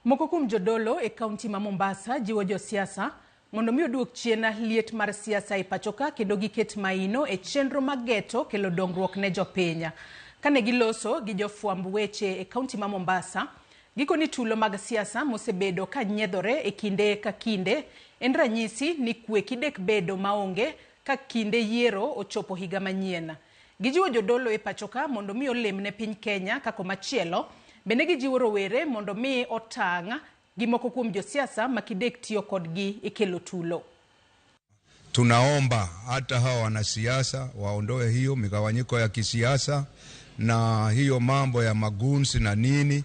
Moko kuom jodolo e kaunti ma Mombasa jiwo josiasa mondo mi oduok chien liet mar siasa e pachoka kendo giket maino e chenro mag geto kelo dongruok ne jopiny. Kane giloso gi jofwamb weche e kaunti ma Mombasa, gikoni tulo mag siasa mosebedo ka nyiedhore e kinde ka kinde en ranyisi ni kwe kidek bedo maonge ka kinde yiero ochopo higa manyien. Gijiwo jodolo e pachoka mondo mi olem ne piny Kenya ka komachielo bende gijiwo rowere mondo mi otang' gi moko kuom josiasa ma kidek tiyo kodgi e kelo tulo. Tunaomba hata hawa wanasiasa waondoe hiyo migawanyiko ya kisiasa na hiyo mambo ya magunzi na nini,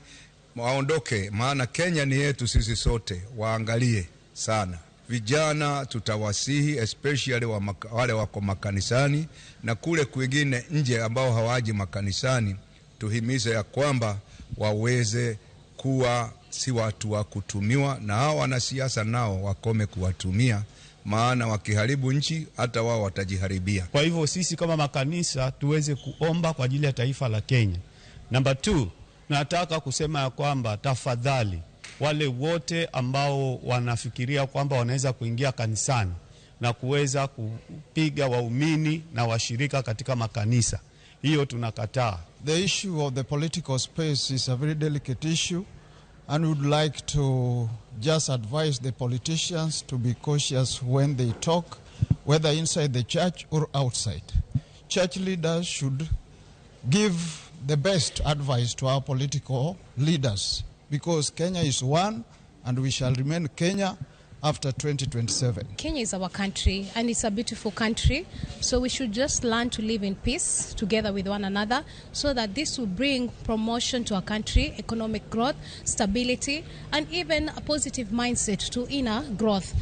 waondoke, maana Kenya ni yetu sisi sote. Waangalie sana vijana, tutawasihi especially wale wako makanisani na kule kwingine nje ambao hawaji makanisani, tuhimize ya kwamba waweze kuwa si watu wa kutumiwa, na hao wanasiasa nao wakome kuwatumia, maana wakiharibu nchi hata wao watajiharibia. Kwa hivyo sisi kama makanisa tuweze kuomba kwa ajili ya taifa la Kenya. Namba 2, nataka kusema ya kwamba tafadhali wale wote ambao wanafikiria kwamba wanaweza kuingia kanisani na kuweza kupiga waumini na washirika katika makanisa, hiyo tunakataa. The issue of the political space is a very delicate issue, and we would like to just advise the politicians to be cautious when they talk, whether inside the church or outside. Church leaders should give the best advice to our political leaders, because Kenya is one and we shall remain Kenya after 2027. Kenya is our country and it's a beautiful country, so we should just learn to live in peace together with one another, so that this will bring promotion to our country, economic growth, stability, and even a positive mindset to inner growth.